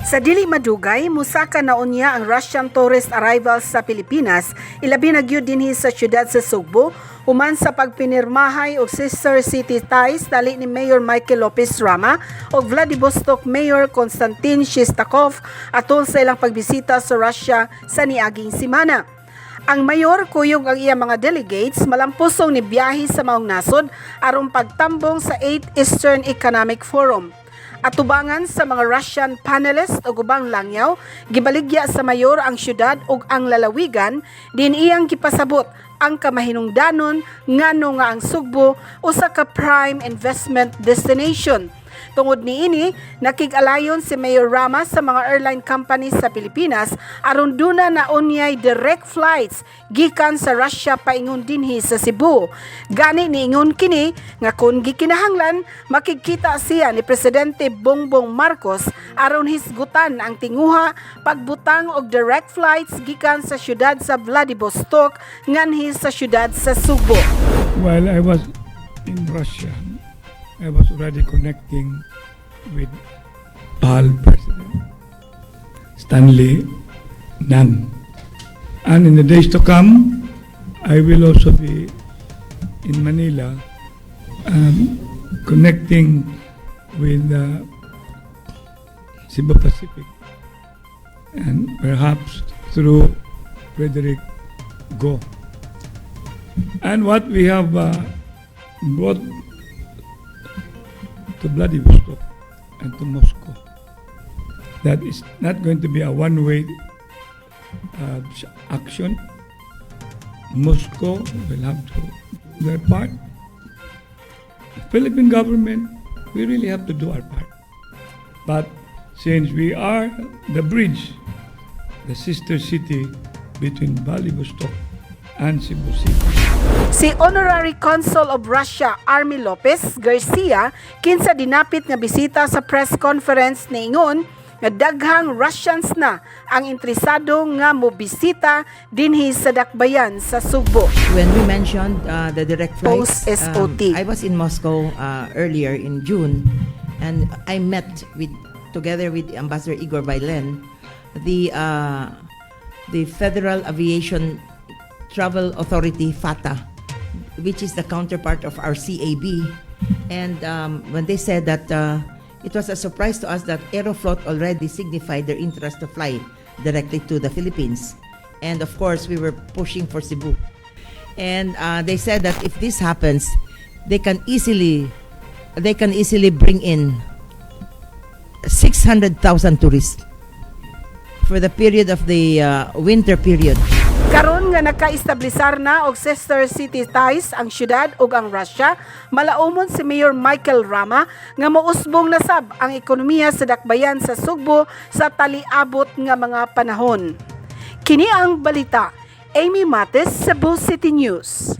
Sa dili madugay, musaka na unya ang Russian tourist arrivals sa Pilipinas, ilabi na gyud dinhi sa syudad sa Sugbo, human sa pagpinirmahay og sister city ties dali ni Mayor Michael Lopez Rama ug Vladivostok Mayor Konstantin Shestakov atol sa ilang pagbisita sa Russia sa niaging semana. Ang mayor kuyog ang iyang mga delegates malampusong ni biyahe sa maong nasod aron pagtambong sa 8th Eastern Economic Forum. Atubangan sa mga Russian panelists ug ubang langyaw, gibaligya sa mayor ang syudad ug ang lalawigan, din iyang gipasabot ang kamahinungdanon ngano nga ang Sugbo usa ka prime investment destination. Tungod niini, nakig-alayon si Mayor Rama sa mga airline companies sa Pilipinas aron duna na unyay direct flights gikan sa Russia paingon dinhi sa Cebu. Gani niingon kini nga kung gikinahanglan, makigkita siya ni Presidente Bongbong Marcos aron hisgutan ang tinguha pagbutang og direct flights gikan sa syudad sa Vladivostok nganhi sa syudad sa Sugbo. While I was in Russia, I was already connecting with PAL President Stanley Ng. And in the days to come, I will also be in Manila connecting with Cebu Pacific and perhaps through Frederick Go. And what we have brought to Vladivostok and to Moscow, that is not going to be a one-way action. Moscow will have to do their part. The Philippine government, we really have to do our part. But since we are the bridge, the sister city between Vladivostok and Cebu City, Si Honorary Consul of Russia Army Lopez Garcia, kinsa dinapit nga bisita sa press conference, niingon nga daghang Russians na ang interesado nga mobisita dinhi sa dakbayan sa Sugbo. When we mentioned the direct flights, Post SOT. I was in Moscow earlier in June, and I met with, together with Ambassador Igor Bailen, the Federal Aviation Travel Authority, FATA, which is the counterpart of our CAB. And when they said that it was a surprise to us that Aeroflot already signified their interest to fly directly to the Philippines. And of course, we were pushing for Cebu. And they said that if this happens, they can easily bring in 600,000 tourists for the period of the winter period. Karon nga nakaestablisar na og sister city ties ang syudad ug ang Russia, malaumon si Mayor Michael Rama nga mousbong na sab ang ekonomiya sa dakbayan sa Sugbo sa taliabot nga mga panahon. Kini ang balita. Amy Mates, Cebu City News.